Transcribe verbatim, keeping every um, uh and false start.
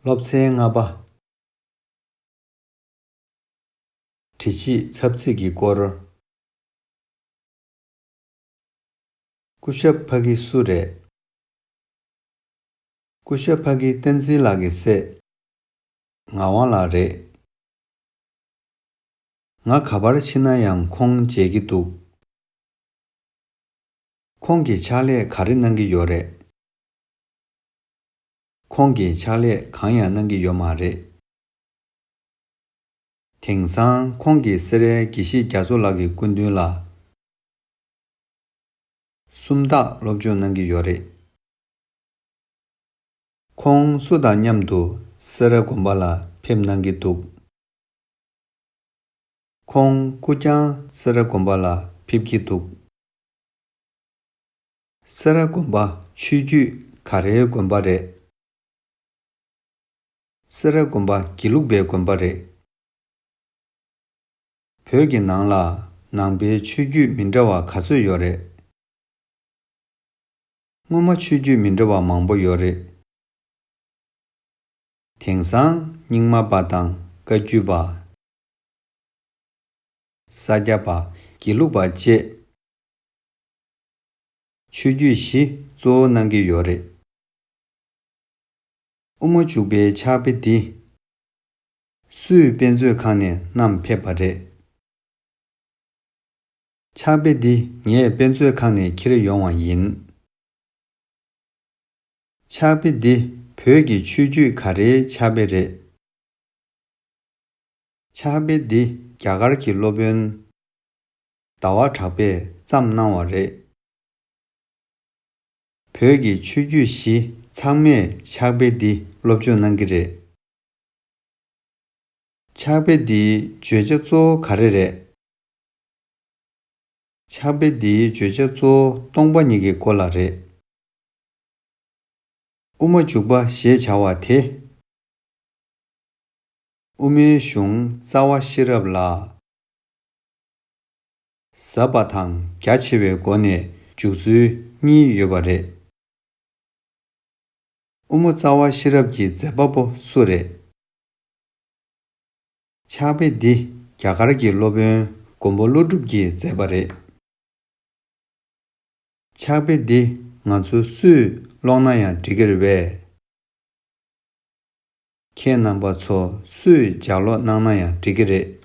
སློབ་ཚན་ལྔ་པ། འབྲི་བྱེད་ཚབ་ཚིག་གི་སྐོར། སྐུ་ཞབས་ཕ་གི་སུ་རེད། སྐུ་ཞབས་ཕ་གི་བསྟན་འཛིན་ལགས་ཀྱི་སྲས་ངག་དབང་ལགས་རེད། ང་ག་པར་ཕྱིན་ན་ཡང་ཁོང་མཇལ་གྱི་འདུག་ཁོང་གིས་ཕྱག་ལས་ག་རེ་གནང་གི་ཡོད་རེད། ཁོང་གིས་ཕྱག་ལས་གང་ཡང་གནང་གི་ཡོད་མ་རེད། དེང་སང་ཁོང་གིས་སེ་རའི་དགེ་བཤེས་རྒྱ་མཚོ་ལགས་ཀྱི་སྐུ་མདུན་ལ་སུམ་རྟགས་སློབ་སྦྱོང་གནང་གི་ཡོད་རེད། ཁོང་སུ་དང་མཉམ་དུ་སེ་ར་དགོན་པ་ལ་ཕེབས་གནང་གི་འདུག་ཁོང་སྐུ་རྐྱང་སེ་ར་དགོན་པ་ལ་ཕེབས་ཀྱི་འདུག་སེ་ར་དགོན་པ་ཆོས་བརྒྱུད་ག་རེའི་དགོན་པ་རེད། སེ་ར་དགོན་པ་དགེ་ལུགས་པའི་དགོན་པ་རེད། བོད་ཀྱི་ནང་ལ་ནང་པའི་ཆོས་བརྒྱུད་མི་འདྲ་བ་ག་ཚོད་ཡོད་རེད། སྔོན་མ་ཆོས་བརྒྱུད་མི་འདྲ་བ་མང་པོ་ཡོད་རེད། དེང་སང་རྙིང་མ་པ་དང་བཀའ་བརྒྱུད་པ། ས་སྐྱ་པ། དགེ་ལུགས་པ་བཅས་ཆོས་བརྒྱུད་བཞི་གཙོ་བོ་གནང་གི་ཡོད་རེད། དབུ་མ་འཇུག་པའི་ཕྱག་དཔེ་འདི་སུས་དཔེ་མཛོད་ཁང་ནས་བསྣམས་ཕེབས་པ་རེད། ཕྱག་དཔེ་འདི་ངས་དཔེ་མཛོད་ཁང་ནས་འཁྱེར་ཡོང་བ་ཡིན། ཕྱག་དཔེ་འདི་བོད་ཀྱི་ཆོས་བརྒྱུད་ག་རེའི་ཕྱག་དཔེ་རེད། ཕྱག་དཔེ་འདི་རྒྱ་གར་གྱི་སློབ་དཔོན་ཟླ་བ་གྲགས་པས་བརྩམས་གནང་བ་རེད། བོད་ཀྱི་ཆོས་བརྒྱུད་བཞི་ཚང་མས་ཕྱག་དཔེ་འདི་སློབ་སྦྱོང་གནང་གི་རེད། ཕྱག་དཔེ་འདིའི་བརྗོད་བྱ་གཙོ་བོ་ག་རེ་རེད། ཕྱག་དཔེ་འདིའི་བརྗོད་བྱ་གཙོ་བོ་སྟོང་པ་ཉིད་ཀྱི་སྐོར་ལ་རེད། དབུ་མ་འཇུག་པ་ཞེས་བྱ་བ་དེ། དབུ་མའི་གཞུང་རྩ་བ་ཤེས་རབ་ལ། ཟབ་པ་དང་རྒྱ་ཆེ་བའི་སྒོ་ནས་འཇུག་ཚུལ་གཉིས་ཡོད་པ་རེད། དབུ་མ་རྩ་བ་ཤེས་རབ་ཀྱི་མཛད་པ་པོ་སུ་རེད། ཕྱག་དཔེ་འདི་རྒྱ་གར་གྱི་སློབ་དཔོན་མགོན་པོ་ཀླུ་སྒྲུབ་ཀྱིས་མཛད་པ་རེད། ཕྱག་དཔེ་འདི་ང་ཚོ་སུས་ཀློག་ན་ཡང་འགྲིག་གི་རེད་པས། ཁྱེད་རྣམ་པ་ཚོ་སུས་ལྗགས་ཀློག་གནང་ན་ཡང་འགྲིག་གི་རེད།